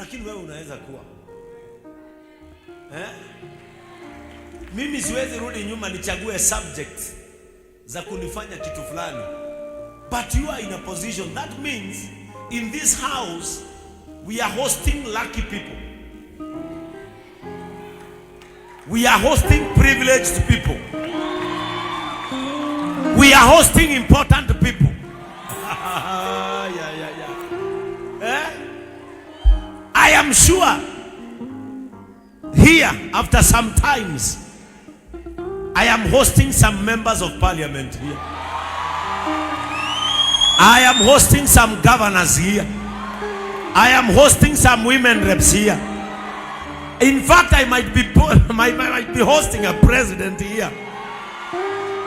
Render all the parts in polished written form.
Lakini wewe unaweza kuwa. Eh? Mimi siwezi rudi nyuma nichague subject za kunifanya kitu fulani. But you are in a position. That means in this house we are hosting lucky people. We are hosting privileged people. We are hosting important people. Yeah. Eh? I am sure here, after some times, I am hosting some members of parliament here. I am hosting some governors here. I am hosting some women reps here. In fact, I might be might be hosting a president here.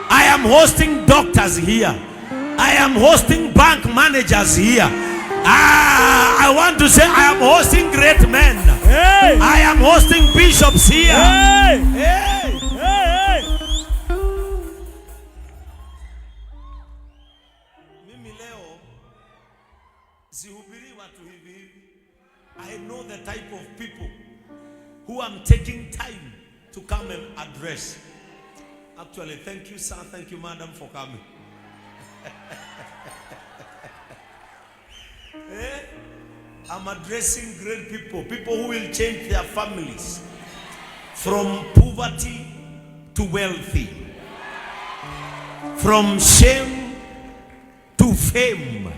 I am hosting doctors here. I am hosting bank managers here. Ah, I want to say I am hosting great men. Hey! I am hosting bishops here. Hey! Hey! Hey! Hey! Mimi leo sihubiri watu hivi hivi. I know the type of people who I'm taking time to come and address. Actually, thank you, sir. Thank you, madam, for coming. Eh? I'm addressing great people, people who will change their families from poverty to wealthy, from shame to fame,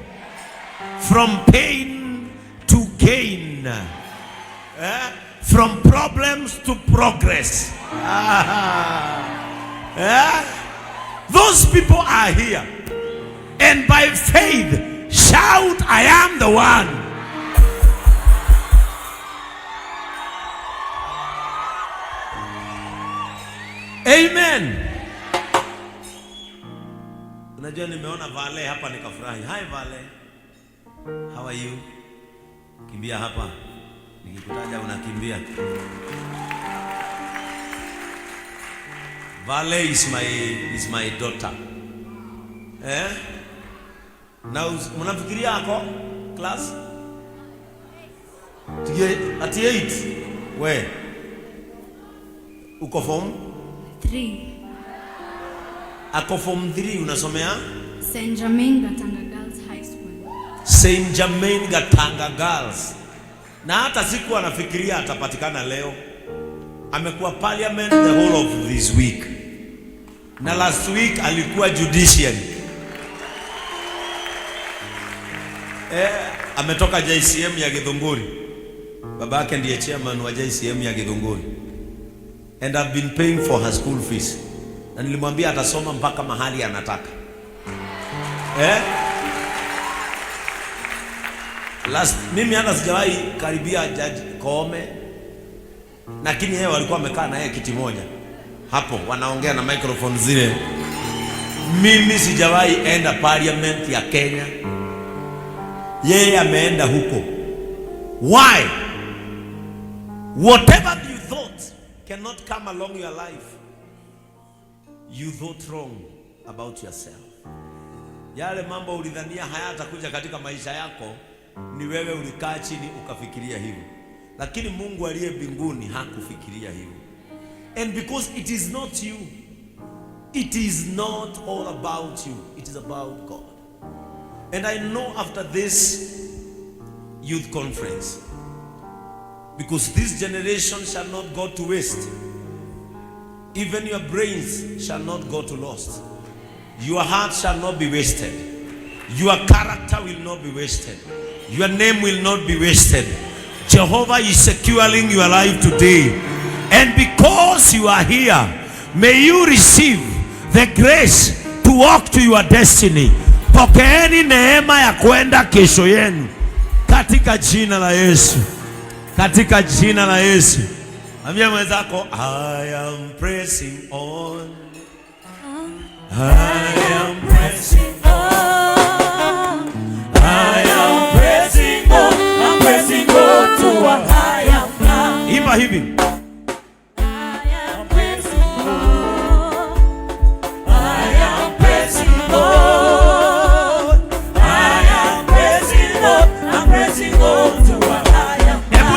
from pain to gain, eh? From problems to progress. Ah. Eh? Those people are here. And by faith, shout, I am the one. Amen. Unajua nimeona Vale hapa nikafurahi. Hi Vale. How are you? Kimbia hapa. Nikikutaja unakimbia. Vale is my daughter. Eh? Na mnafikiria ako class? At 8. We. Uko form? 3. Ako form 3, unasomea? St. Germain Gatanga Girls High School. St. Germain Gatanga Girls. Na hata siku anafikiria atapatikana leo. Amekuwa parliament the whole of this week. Na last week alikuwa judiciary. Ametoka JCM ya Githunguri. Babake ndiye chairman wa JCM ya Githunguri. And I've been paying for her school fees. Na nilimwambia atasoma mpaka mahali anataka. Eh? Last, mimi hata sijawahi karibia Judge Koome. Lakini yeye walikuwa wamekaa na yeye kiti moja. Hapo wanaongea na microphone zile. Mimi sijawahi enda parliament ya Kenya. Yeye ameenda huko. Why? Whatever you thought cannot come along your life. You thought wrong about yourself. Yale mambo ulidhania hayatakuja katika maisha yako, ni wewe ulikaa chini ukafikiria hivyo. Lakini Mungu aliye mbinguni hakufikiria hivyo. And because it is not you, it is not all about you, it is about God. And I know after this youth conference, because this generation shall not go to waste, even your brains shall not go to lost, your heart shall not be wasted, your character will not be wasted, your name will not be wasted. Jehovah is securing your life today. And because you are here, may you receive the grace to walk to your destiny. Pokeeni neema ya kwenda kesho yenu katika jina la Yesu. Katika jina la Yesu. Ambia mwenzako, I am pressing on. I am pressing on. I am pressing on. I'm pressing on to a higher ground. Imba hivi. I am pressing on. I am pressing on. I am pressing on. I'm pressing on to a higher Hebu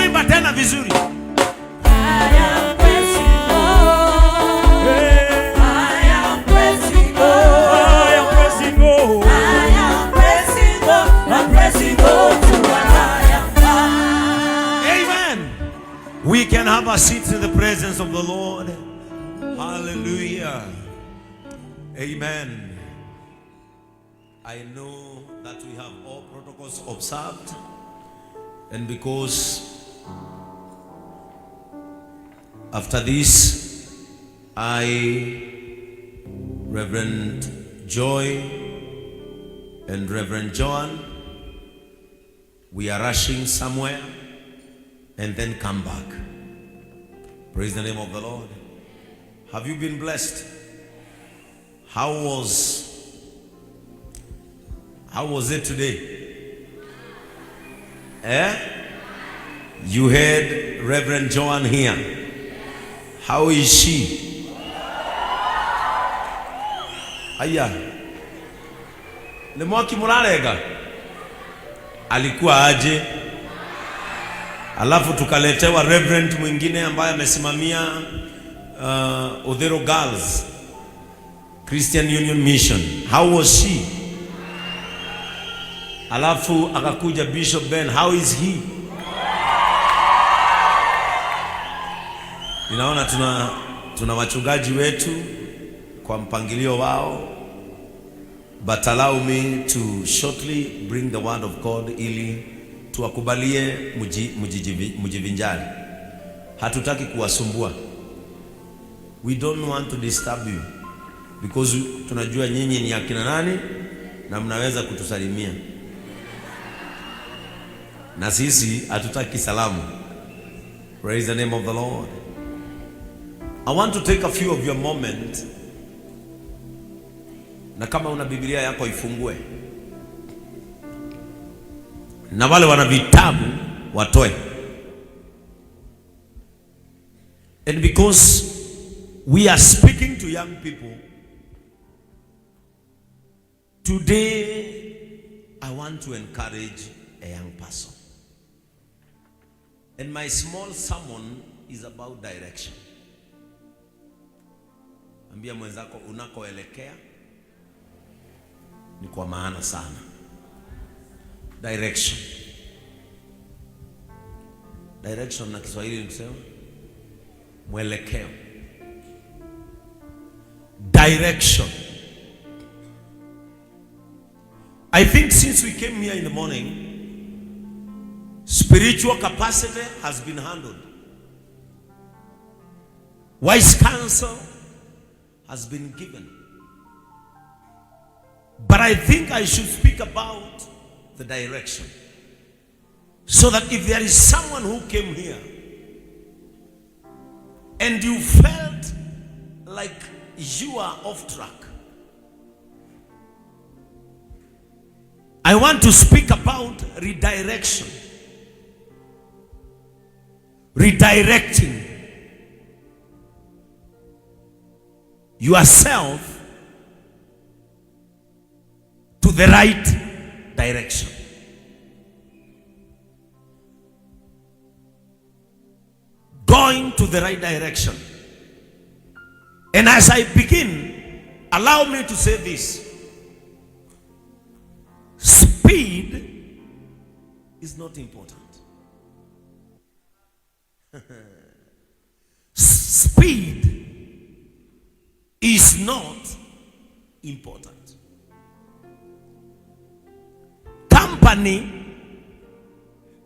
have our seats in the presence of the Lord. Hallelujah. Amen. I know that we have all protocols observed, and because after this, I, Reverend Joy, and Reverend John, we are rushing somewhere and then come back. Praise the name of the Lord. Have you been blessed? How was it today? Eh? You heard Reverend Joan here. How is she? Aya. Ni mwaki murarenga? Alikuwa aje? Alafu tukaletewa reverend mwingine ambaye amesimamia Odhero Girls Christian Union Mission. How was she? Alafu akakuja Bishop Ben. How is he? Ninaona tuna wachungaji wetu kwa mpangilio wao, but allow me to shortly bring the word of God ili tuwakubalie mujivinjari. Hatutaki kuwasumbua. We don't want to disturb you because tunajua nyinyi ni akina nani na mnaweza kutusalimia, na sisi hatutaki salamu. Praise the name of the Lord. I want to take a few of your moment, na kama una Biblia yako ifungue, na wale wana vitabu watoe. And because we are speaking to young people today, I want to encourage a young person. And my small sermon is about direction. Ambia mwenzako, unakoelekea ni kwa maana sana. Direction. Direction na Kiswahili ni kusema mwelekeo. Direction. I think since we came here in the morning, spiritual capacity has been handled. Wise counsel has been given. But I think I should speak about the direction. So that if there is someone who came here and you felt like you are off track, I want to speak about redirection. Redirecting yourself to the right direction. Going to the right direction. And as I begin, allow me to say this. Speed is not important. Speed is not important. Company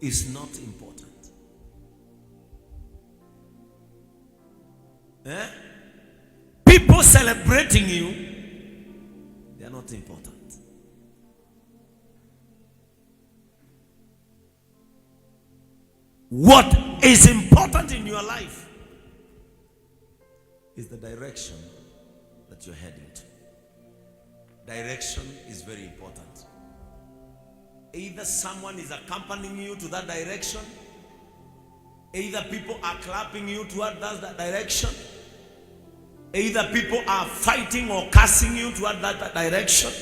is not important. Eh? People celebrating you, they are not important. What is important in your life is the direction that you're heading to. Direction is very important. Either someone is accompanying you to that direction, either people are clapping you toward that direction, either people are fighting or cursing you toward that direction,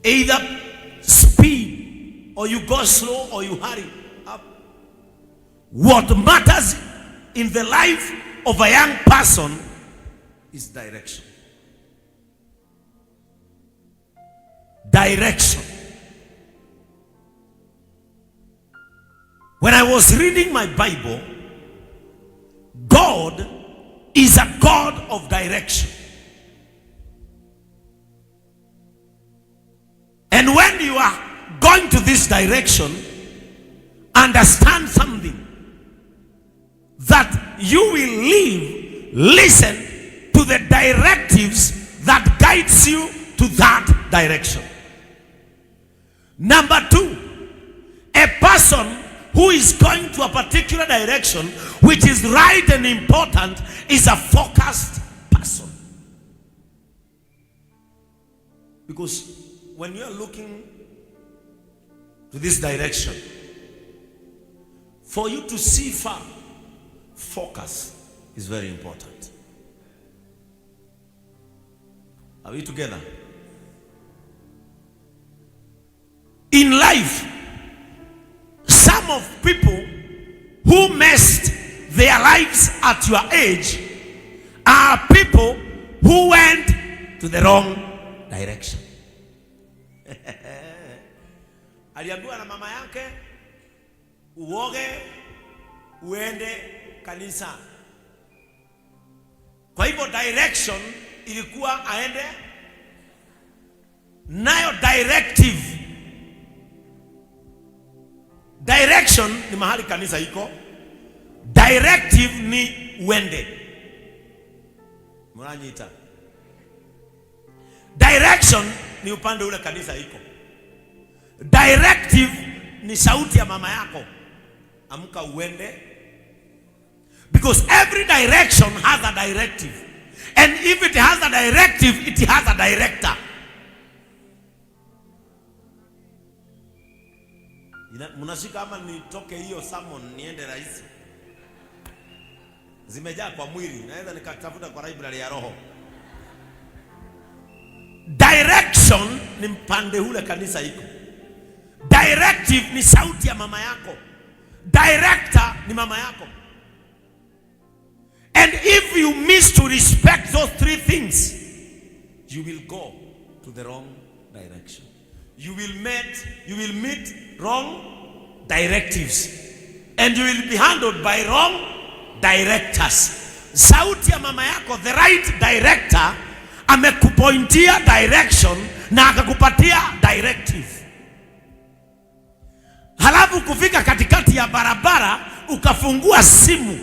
either speed or you go slow or you hurry up. What matters in the life of a young person is direction. Direction. When I was reading my Bible, is a God of direction. And when you are going to this direction, understand something, that you will live, listen to the directives that guides you to that direction. Number two, a person who is going to a particular direction, which is right and important, is a focused person. Because when you are looking to this direction, for you to see far, focus is very important. Are we together? In life, some of people who messed their lives at your age are people who went to the wrong direction. Aliambiwa na mama yake, uoge uende kanisa. Kwa hivyo direction ilikuwa aende nayo directive. Direction ni mahali kanisa iko, directive ni uende. Mnanyita. Direction ni upande ule kanisa iko. Directive ni sauti ya mama yako, amka uende. Because every direction has a directive, and if it has a directive, it has a director. Mnashika ama nitoke hiyo sermon niende rahisi? Zimejaa kwa mwili, naweza nikatafuta kwa library ya roho. Direction ni mpande ule kanisa iko. Directive ni sauti ya mama yako. Director ni mama yako. And if you miss to respect those three things, you will go to the wrong direction. You will meet wrong directives, and you will be handled by wrong directors. Sauti ya mama yako, the right director, amekupointia direction na akakupatia directive. Halafu kufika katikati ya barabara ukafungua simu,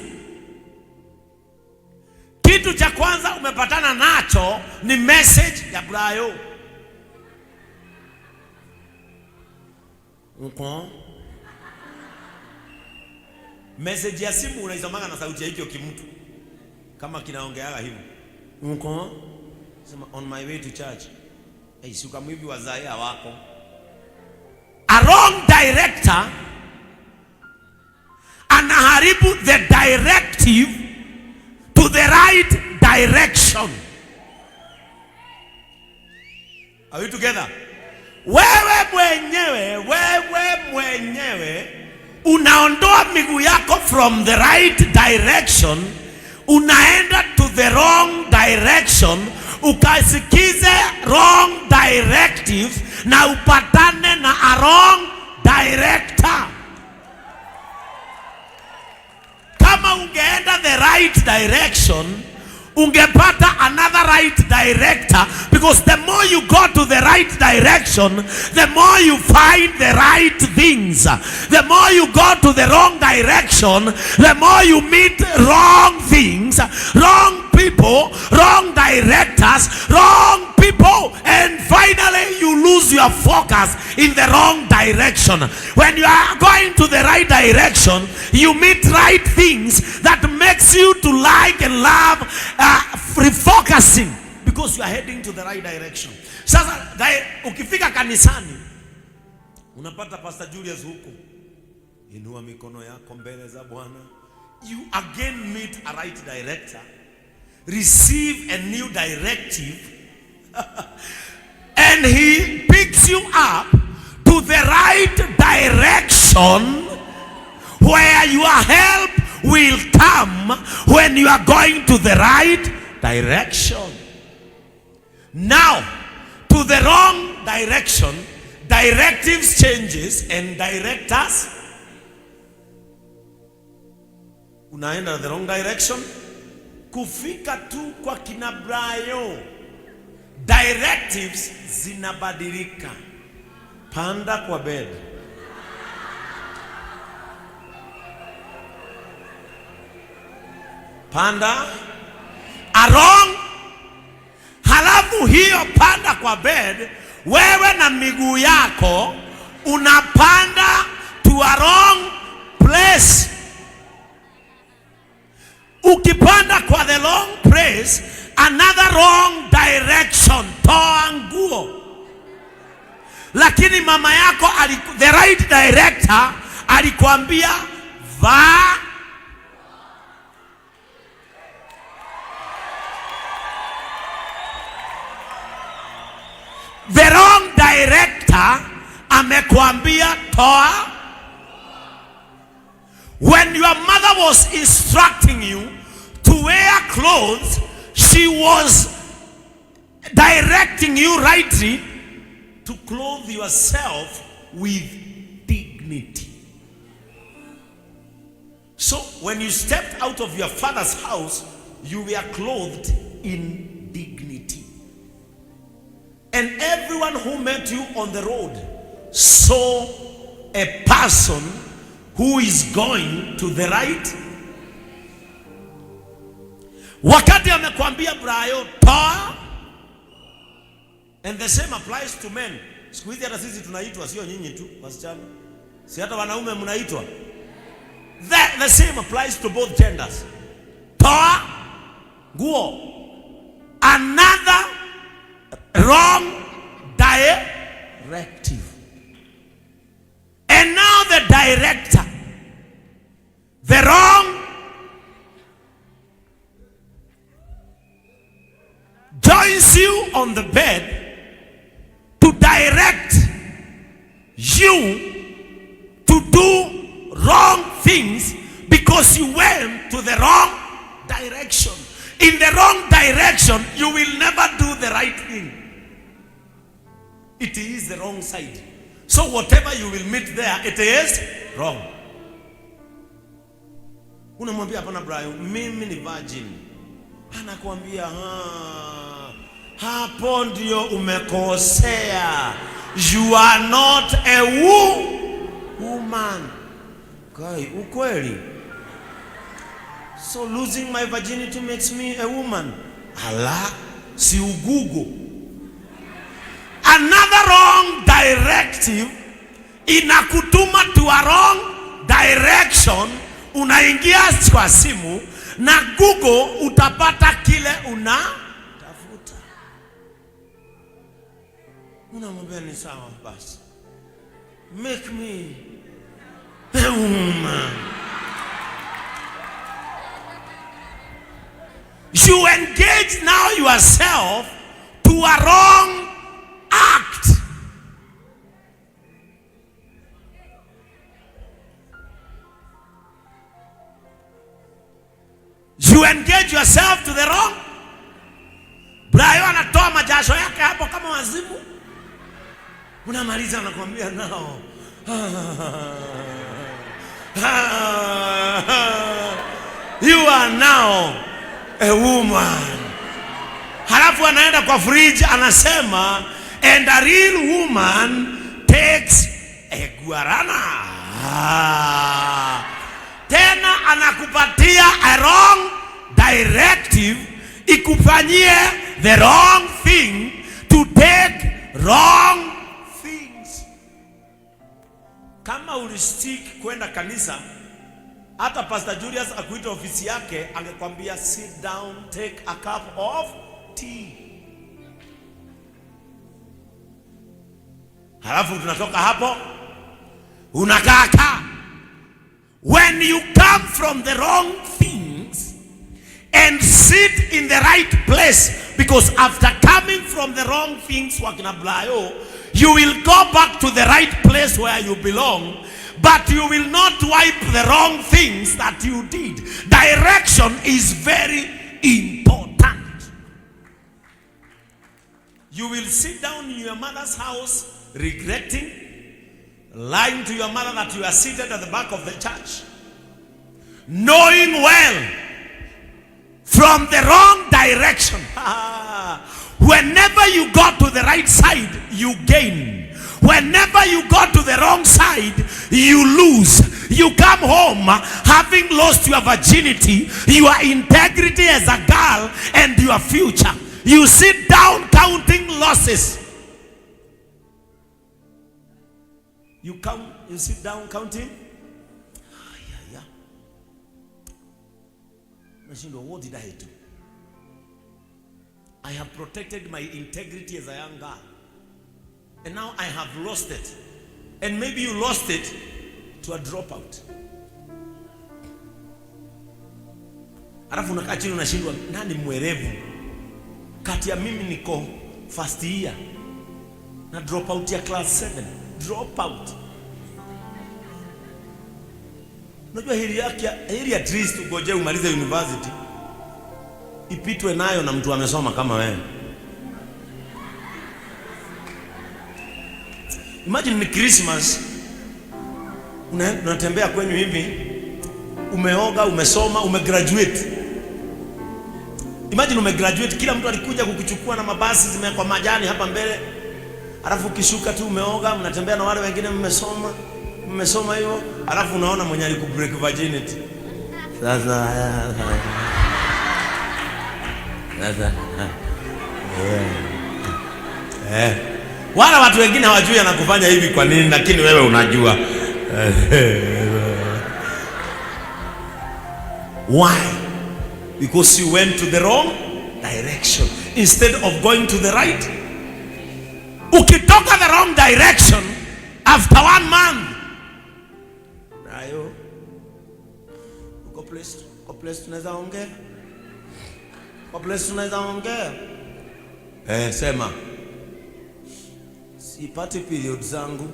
kitu cha kwanza umepatana nacho ni message ya Brayo. Uko? Message ya simu unaisomanga na sauti ya hikyo kimtu kama kinaongeaga hivyo. Uko? Sema, "On my way to church." Hey, si hivi wazae wako. A wrong director anaharibu the directive to the right direction. Are we together? Wewe mwenyewe unaondoa miguu yako from the right direction, unaenda to the wrong direction, ukasikize wrong directives na upatane na a wrong director. Kama ungeenda the right direction, ungepata another right director, because the more you go to the right direction, the more you find the right things. The more you go to the wrong direction, the more you meet wrong things, wrong people, wrong directors, wrong people, and finally you lose your focus in the wrong direction. When you are going to the right direction, you meet right things that makes you to like and love refocusing, because you are heading to the right direction. Sasa ukifika kanisani unapata Pastor Julius huku, "Inua mikono yako mbele za Bwana." You again meet a right director, receive a new directive, and he picks you up to the right direction where your help will come when you are going to the right direction. Now, to the wrong direction, directives changes and directors. Unaenda the wrong direction. Kufika tu kwa kina Brayo, directives zinabadilika. Panda kwa bed. Panda arong. Halafu hiyo panda kwa bed, wewe na miguu yako unapanda to a wrong place. Ukipanda kwa the wrong place, another wrong direction. Toa nguo. Lakini mama yako the right director alikwambia vaa. The wrong director amekwambia toa. When your mother was instructing you to wear clothes, she was directing you rightly to clothe yourself with dignity. So when you stepped out of your father's house, you were clothed in dignity. And everyone who met you on the road saw a person who is going to the right. Wakati amekwambia Brayo toa, and the same applies to men. Siku hizi hata sisi tunaitwa, sio nyinyi tu wasichana, si hata wanaume mnaitwa. The same applies to both genders. Toa nguo. Another wrong directive. And now the director, the wrong joins you on the bed to direct you to do wrong things because you went to the wrong direction. In the wrong direction, you will never do the right thing. It is the wrong side. So whatever you will meet there, it is wrong. Unamwambia hapana Brian, mimi ni virgin. Anakuambia ha, hapo ndio umekosea. You are not a woman. Kai, ukweli. So losing my virginity makes me a woman. Ala, si ugugo. Another wrong directive inakutuma to a wrong direction. Unaingia kwa simu na Google utapata kile unatafuta. Unamwambia ni sawa basi. Make me a woman. You engage now yourself to a wrong act. You engage yourself to the wrong. Brayo anatoa majasho yake hapo kama wazimu. Unamaliza anakuambia nao. You are now a woman. Halafu anaenda kwa fridge anasema, and a real woman takes a guarana. Tena anakupatia a wrong directive ikufanyie the wrong thing to take wrong things. Kama ulistick kwenda kanisa, hata Pastor Julius akuita ofisi yake angekwambia sit down, take a cup of tea. Halafu tunatoka hapo unakaa kaa. When you come from the wrong things and sit in the right place, because after coming from the wrong things, wakina Blayo, you will go back to the right place where you belong, but you will not wipe the wrong things that you did. Direction is very important. You will sit down in your mother's house regretting, lying to your mother that you are seated at the back of the church, knowing well From the wrong direction. Whenever you go to the right side, you gain. Whenever you go to the wrong side, you lose. You come home having lost your virginity, your integrity as a girl, and your future. You sit down counting losses. You count, you sit down counting. Yeah. Nashindwa, what did I do? I have protected my integrity as a young girl. And now I have lost it. And maybe you lost it to a dropout. Alafu unakaa chini unashindwa, nani mwerevu kati ya mimi niko first year na dropout ya class 7? Dropout. Unajua hili yake, hili at least ugoje umalize university ipitwe nayo na mtu amesoma kama wewe. Imagine ni Christmas, unatembea kwenyu hivi, umeoga, umesoma, umegraduate. Imagine umegraduate, kila mtu alikuja kukuchukua na mabasi zimewekwa majani hapa mbele. Alafu ukishuka tu umeoga, mnatembea na wale wengine mmesoma, mmesoma hivyo, alafu unaona mwenye alikubreak virginity. Sasa sasa yeah. Wala watu wengine hawajui anakufanya hivi kwa nini, lakini wewe unajua. Why? Because you went to the wrong direction instead of going to the right. Ukitoka the wrong direction after 1 month, nayo uko place tunaweza ongea, uko place tunaweza ongea. Sema sipati period zangu.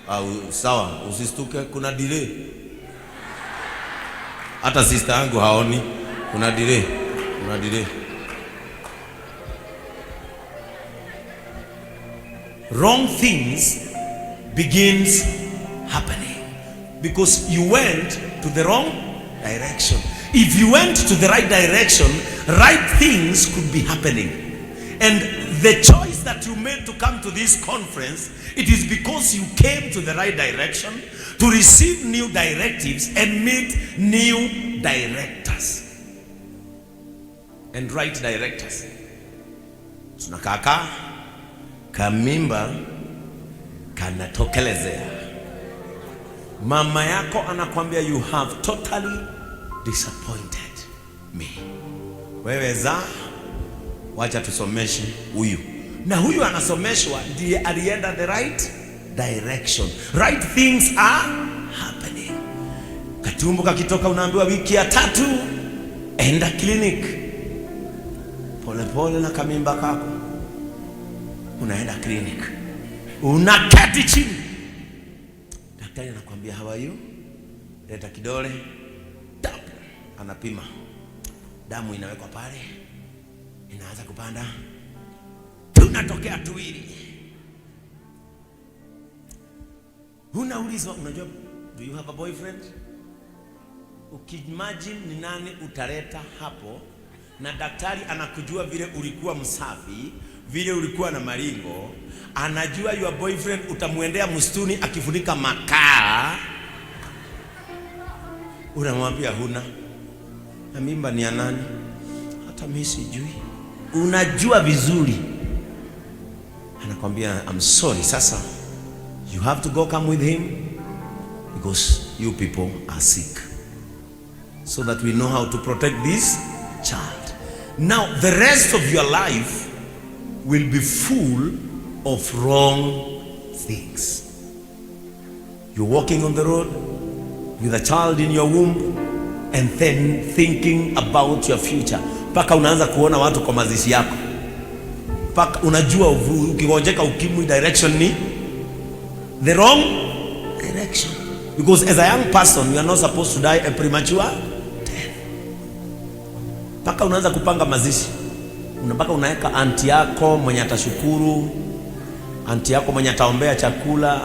Au sawa, usistuke, kuna delay. Hata sister yangu haoni, kuna delay, kuna delay. Wrong things begins happening because you went to the wrong direction. If you went to the right direction, right things could be happening. And the choice that you made to come to this conference, it is because you came to the right direction to receive new directives and meet new directors and right directors. Tunakaka kamimba kanatokelezea. Mama yako anakwambia you have totally disappointed me. Wewe za wacha tusomeshe huyu. Na huyu anasomeshwa ndiye alienda the right direction. Right things are happening. Katumbo kakitoka unaambiwa wiki ya 3 enda clinic. Pole pole na kamimba kako. Unaenda clinic. Unaketi chini. Daktari anakuambia how are you? Leta kidole. Tap. Anapima. Damu inawekwa pale. Inaanza kupanda. Tunatokea tuwili. Unaulizwa, unajua, do you have a boyfriend? Ukimagine ni nani utaleta hapo, na daktari anakujua vile ulikuwa msafi, vile ulikuwa na maringo, anajua your boyfriend utamuendea msituni akifunika makaa. Unamwambia huna. Na mimba ni ya nani? Hata mimi sijui. Unajua vizuri. Anakwambia I'm sorry, sasa you have to go come with him because you people are sick, so that we know how to protect this child. Now the rest of your life will be full of wrong things. You're walking on the road with a child in your womb and then thinking about your future. Paka unaanza kuona watu kwa mazishi yako. Paka unajua ukigonjeka ukimwi direction ni the wrong direction. Because as a young person you are not supposed to die a premature death. Paka unaanza kupanga mazishi. Unapaka unaweka anti yako mwenye atashukuru, anti yako mwenye ataombea chakula.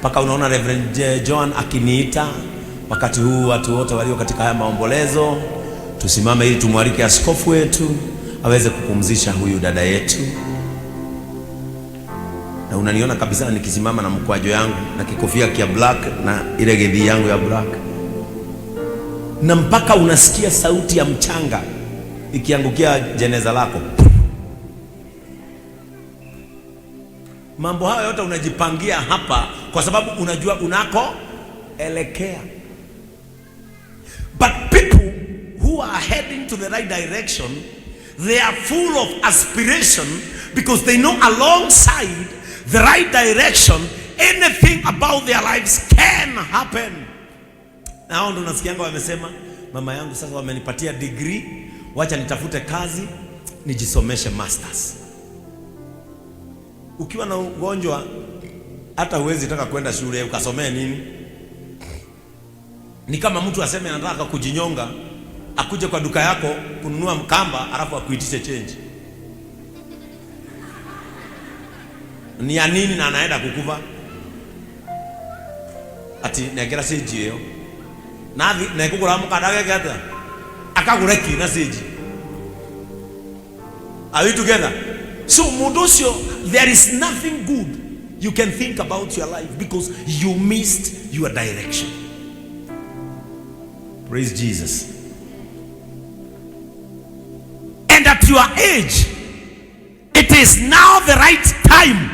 Paka unaona Reverend John akiniita wakati huu watu wote walio katika haya maombolezo, Tusimame ili tumwalike askofu wetu aweze kupumzisha huyu dada yetu. Na unaniona kabisa nikisimama na mkwajo yangu na kikofia kia black na ile gedhi yangu ya black, na mpaka unasikia sauti ya mchanga ikiangukia jeneza lako. Mambo hayo yote unajipangia hapa kwa sababu unajua unako elekea. But people who are heading to the right direction, they are full of aspiration because they know alongside the right direction, anything about their lives can happen. Na hao ndo nasikianga wamesema, mama yangu sasa wamenipatia degree, wacha nitafute kazi nijisomeshe masters. Ukiwa na ugonjwa hata huwezi taka kwenda shule ukasomee nini? Ni kama mtu aseme anataka kujinyonga, akuje kwa duka yako kununua mkamba, alafu akuitishe change. Ni ya nini? Na anaenda kukuva ati nengera change iyo nathi nekugura mukanda geke atia akagure ki na change. Are we together? So mundu ucio, there is nothing good you can think about your life because you missed your direction. Praise Jesus. And at your age, it is now the right time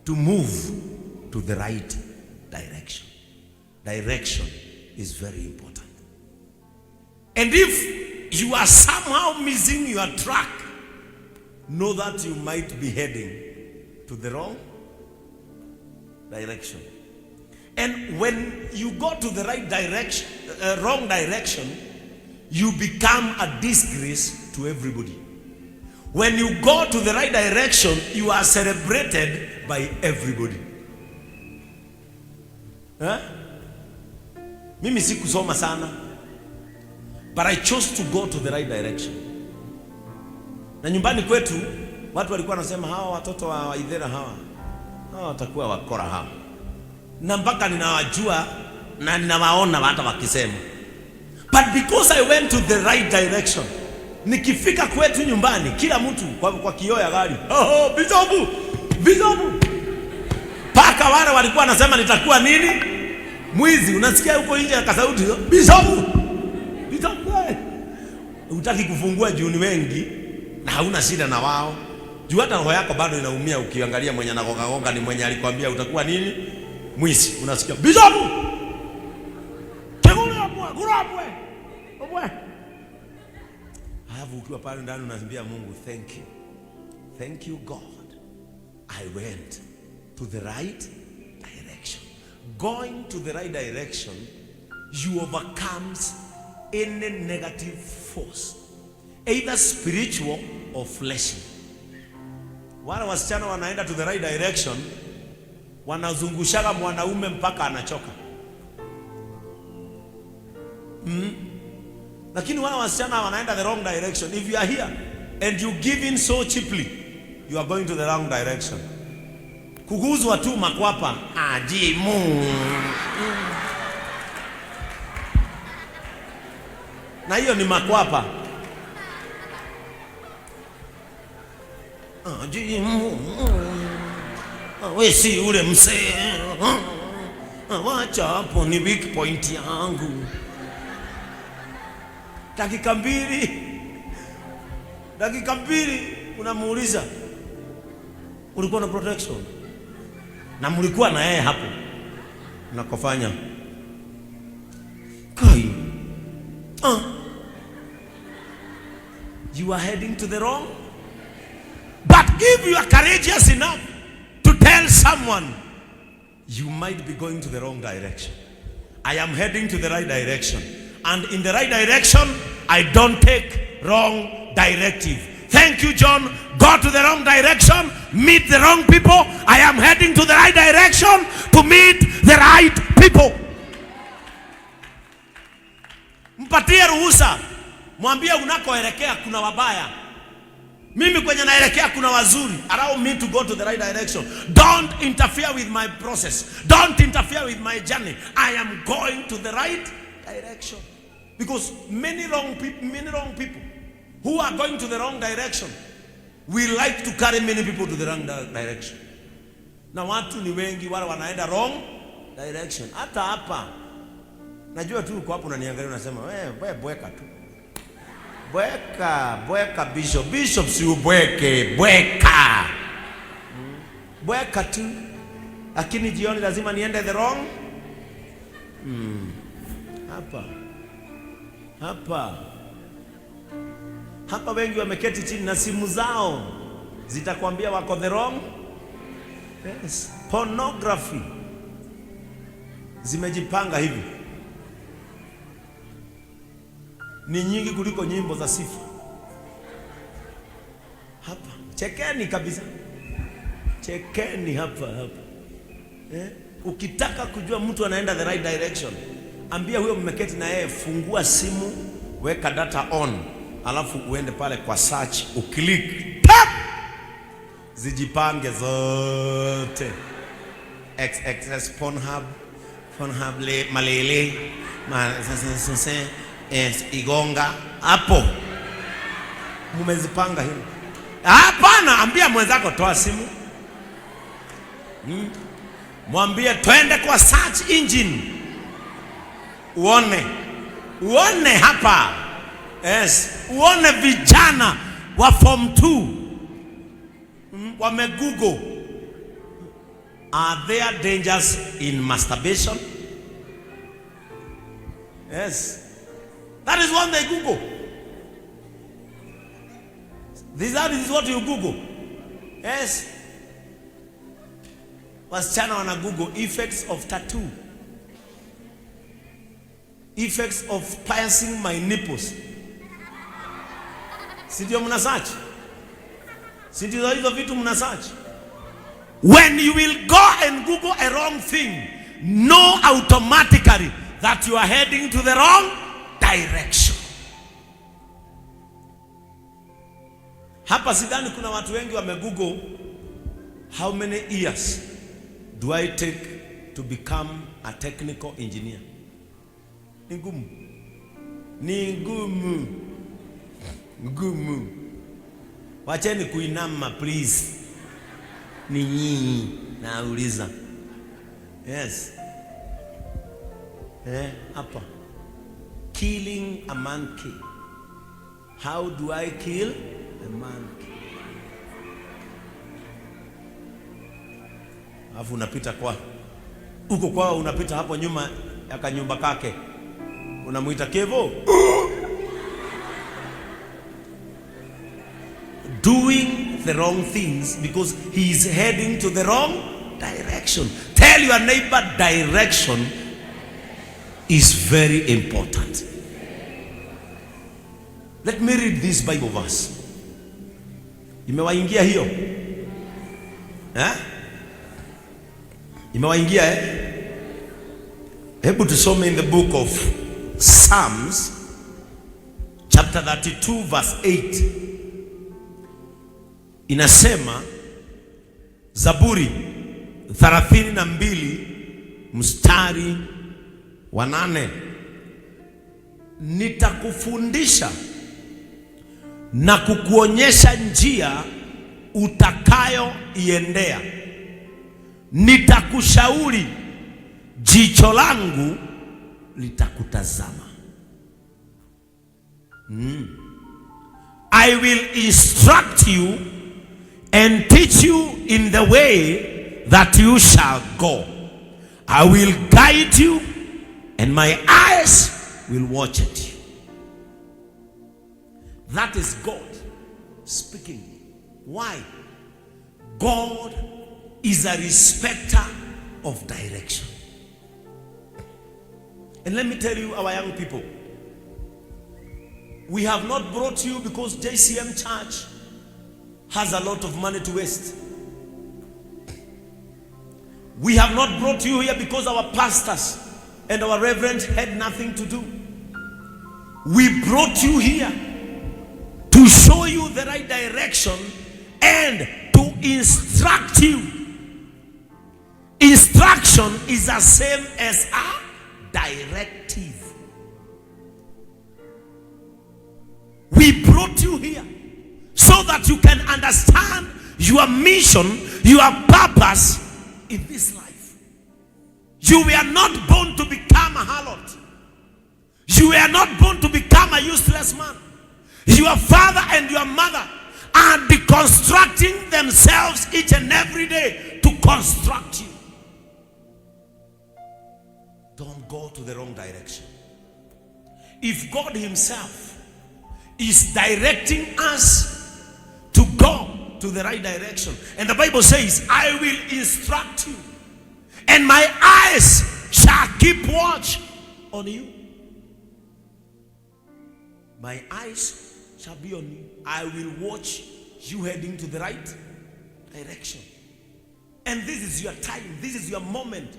to move to the right direction. Direction is very important. And if you are somehow missing your track, know that you might be heading to the wrong direction. And when you go to the right direction, wrong direction, you become a disgrace to everybody. When you go to the right direction, you are celebrated by everybody. Eh? Mimi sikusoma sana, but I chose to go to the right direction. Na nyumbani kwetu watu walikuwa wanasema, hawa watoto wa Waithera hawa watakuwa wakora hawa, na mpaka ninawajua na ninawaona hata wakisema, but because I went to the right direction, nikifika kwetu nyumbani kila mtu kwa kioo ya gari, "Oh, bisobu, bisobu," paka wale walikuwa wanasema nitakuwa nini, mwizi. Unasikia huko nje kasauti, "Bisobu, bisobu." Hutaki kufungua juu ni wengi na hauna shida na wao, juu hata roho yako bado inaumia ukiangalia mwenye anagonga gonga ni mwenye alikwambia utakuwa nini, mwizi. Unasikia, "Bisobu, kegule obwe gurabwe obwe." Alafu ukiwa pale ndani unaambia Mungu, "Thank you, thank you God, I went to the right direction." Going to the right direction, you overcomes any negative force, either spiritual or fleshly. Wale wasichana wanaenda to the right direction wanazungushaga mwanaume mpaka anachoka. Lakini wale wasichana wanaenda the wrong direction. If you are here and you give in so cheaply, you are going to the wrong direction. Kuguzwa tu makwapa, ajimu. Na hiyo ni makwapa. Ajimu. We si ule msee. Wacha hapo ni weak point yangu. Dakika 2, dakika 2 unamuuliza, "Ulikuwa na protection?" Na mlikuwa na yeye hapo nakofanya kai. Ah. You are heading to the wrong. But if you are courageous enough to tell someone, "You might be going to the wrong direction. I am heading to the right direction. And in the right direction, I don't take wrong directive. Thank you, John. Go to the wrong direction, meet the wrong people. I am heading to the right direction to meet the right people." Mpatie ruhusa, mwambie unakoelekea kuna wabaya. Mimi kwenye naelekea kuna wazuri. Allow me to go to the right direction. Don't interfere with my process. Don't interfere with my journey. I am going to the right direction. Because many wrong people who are going to the wrong direction, we like to carry many people to the wrong direction. Na watu ni wengi wale wanaenda wrong direction. Hata hapa najua tu uko hapo unaniangalia unasema, "We bweka tu. Bweka, bweka bishop. Bishop si ubweke, bweka. Bweka tu. Lakini jioni lazima niende the wrong." Hapa. Hapa. Hapa wengi wameketi chini na simu zao zitakwambia wako the wrong. Yes. Pornography zimejipanga hivi, ni nyingi kuliko nyimbo za sifa. Hapa chekeni kabisa, chekeni hapa hapa, eh? Ukitaka kujua mtu anaenda the right direction, ambia huyo mmeketi na yeye, fungua simu, weka data on, alafu uende pale kwa search, uclick tap, zijipange zote. XXS Pornhub, Pornhub le, Malele, ma, s, s, s, Igonga hapo mumezipanga hivi. Hapana, ambia mwenzako toa simu, Mwambie twende kwa search engine uone, uone hapa, yes, uone vijana wa form 2 wame google, "Are there dangers in masturbation?" Yes, that is what they google. This That is what you google. Yes, wasichana wana google effects of tattoo, effects of piercing my nipples. Si ndio mna search? Si ndio hizo vitu mna search? When you will go and google a wrong thing, know automatically that you are heading to the wrong direction. Hapa sidhani kuna watu wengi wamegoogle, "How many years do I take to become a technical engineer?" Ni ngumu, ni ngumu, ngumu. Wacheni kuinama, please. Ni nyinyi nauliza. Yes. Eh, hapa. Killing a monkey. How do I kill a monkey? Alafu unapita kwa huko kwao, unapita hapo nyuma ya kanyumba kake, unamuita Kevo. Doing the wrong things because he is heading to the wrong direction. Tell your neighbor, direction is very important. Let me read this Bible verse. Imewaingia hiyo? Eh? Imewaingia, eh? Hebu tusome in the book of Psalms chapter 32 verse 8. Inasema, Zaburi 32 mstari wa 8, "Nitakufundisha na kukuonyesha njia utakayoiendea, nitakushauri, jicho langu litakutazama." I will instruct you and teach you in the way that you shall go. I will guide you and my eyes will watch at you. That is God speaking. Why? God is a respecter of direction. And let me tell you, our young people, we have not brought you because JCM Church has a lot of money to waste. We have not brought you here because our pastors and our reverends had nothing to do. We brought you here to show you the right direction and to instruct you. Instruction is the same as a directive. brought you here so that you can understand your mission, your purpose in this life. You were not born to become a harlot. You were not born to become a useless man. Your father and your mother are deconstructing themselves each and every day to construct you. Don't go to the wrong direction. If God Himself is directing us to go to the right direction, and the Bible says, "I will instruct you, and my eyes shall keep watch on you." My eyes shall be on you. I will watch you heading to the right direction. And this is your time, this is your moment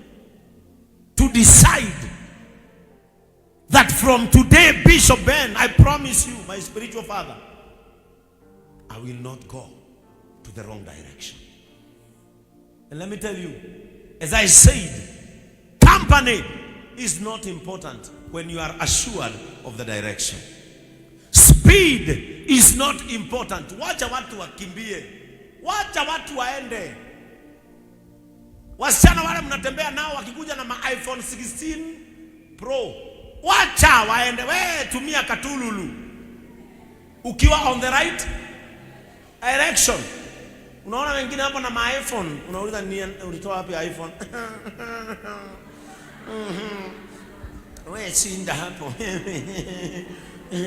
to decide that from today, Bishop Ben, I promise you, my spiritual father, I will not go to the wrong direction. And let me tell you, as I said, company is not important when you are assured of the direction. Speed is not important. Wacha watu wakimbie, wacha watu waende. Wasichana wale mnatembea nao wakikuja na ma iPhone 16 Pro, wacha waende. We tumia katululu ukiwa on the right direction. Unaona wengine hapo na ma iPhone, unauliza, "Ni ulitoa wapi iPhone?" We shinda hapo.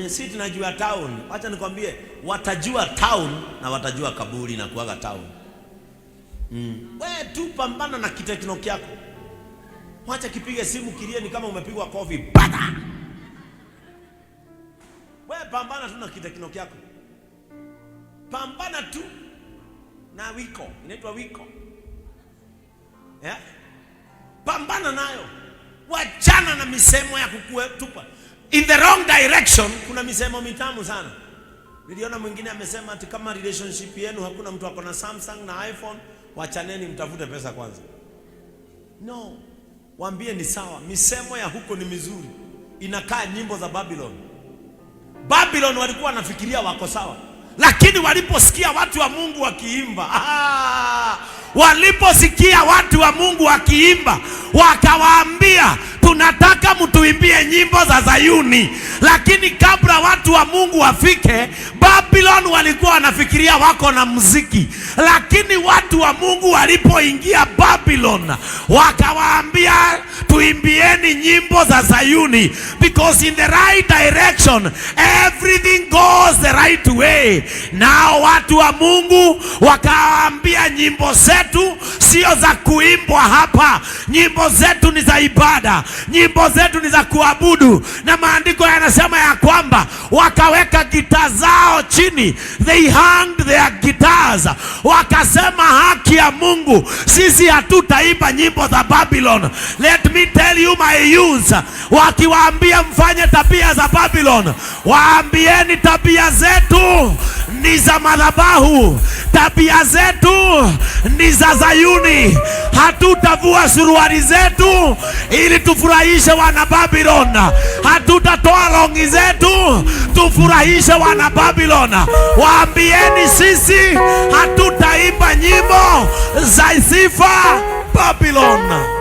Si tunajua town. Wacha nikwambie, watajua town na watajua kaburi na kuaga town. We tu pambana na kiTecno kyako. Wacha kipige simu kilie ni kama umepigwa kofi. Bada. We pambana tu na kiTecno kyako. Pambana tu na wiko. Inaitwa wiko. Yeah? Pambana nayo. Wachana na misemo ya kukutupa in the wrong direction. Kuna misemo mitamu sana. Niliona mwingine amesema ati kama relationship yenu hakuna mtu ako na Samsung na iPhone, wachaneni mtafute pesa kwanza. No, waambie ni sawa. Misemo ya huko ni mizuri, inakaa nyimbo za Babylon. Babylon walikuwa wanafikiria wako sawa, lakini waliposikia watu wa Mungu wakiimba, waliposikia watu wa Mungu wakiimba, wakawaambia, "Tunataka mtuimbie nyimbo za Zayuni." Lakini kabla watu wa Mungu wafike, Babylon walikuwa wanafikiria wako na muziki, lakini watu wa Mungu walipoingia Babylon wakawaambia, "Tuimbieni nyimbo za Zayuni," because in the right direction everything goes the right way. Nao watu wa Mungu wakawaambia, "Nyimbo zetu sio za kuimbwa hapa, nyimbo zetu ni za ibada, nyimbo zetu ni za kuabudu." Na maandiko yanasema ya kwamba wakaweka gitaa zao chini, they hanged their guitars, wakasema, "Haki ya Mungu, sisi hatutaimba nyimbo za Babylon." Let me tell you, my youths, wakiwaambia mfanye tabia za Babylon, waambieni tabia zetu ni za madhabahu, tabia zetu ni za Zayuni. Hatutavua suruali zetu ili tufurahishe wana Babylon, hatutatoa longi zetu tufurahishe wana Babylon. Waambieni sisi hatutaimba nyimbo za sifa Babylon.